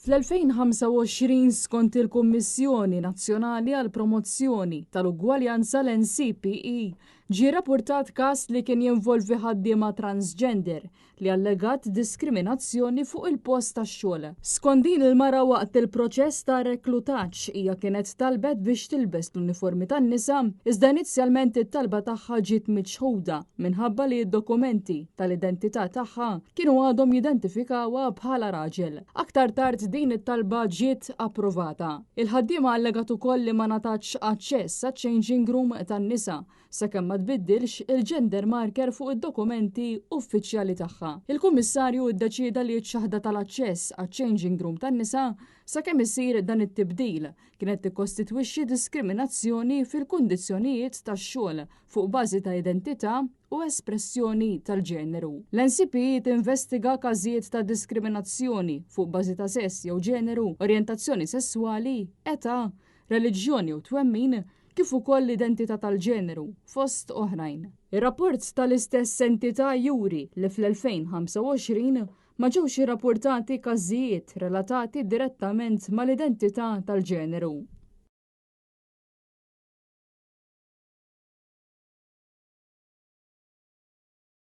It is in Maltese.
Fl-2025, skont il-Kummissjoni Nazzjonali għall-Promozzjoni tal-Ugwaljanza l-NCPE, ġie rrappurtat każ li kien jinvolvi ħaddiema transgender li allegat diskriminazzjoni fuq il-post tax-xogħol. Skont din il-mara waqt il-proċess ta' reklutaġġ hija kienet talbet biex tilbes l-uniformi tan-nisa iżda inizjalment it-talba tagħha ġiet miċħuda minħabba li d-dokumenti tal-identità tagħha kienu għadhom jidentifikawha bħala raġel. Aktar tard din it-talba ġiet approvata. Il-ħaddiema allegat ukoll li ma ngħatatx aċċess għaċ-changing room tan-nisa sakemm ma tbiddilx il-gender marker fuq id-dokumenti uffiċjali tagħha. Il-Kummissarju ddeċieda li ċ-ċaħda tal-aċċess għaċ-changing room tan-nisa sakemm isir dan it-tibdil kienet tikkostitwixxi diskriminazzjoni fil-kundizzjonijiet tax-xogħol fuq bażi ta' identità u espressjoni tal-ġeneru. L-NCPE tinvestiga każijiet ta' diskriminazzjoni fuq bażi ta' sess jew ġeneru, orjentazzjoni sesswali, età, reliġjon jew twemmin, kif ukoll l-identità tal-ġeneru, fost oħrajn. Ir-rapport tal-istess entità juri li fl-2025 ma ġewx irrappurtati każijiet relatati direttament mal-identità tal-ġeneru.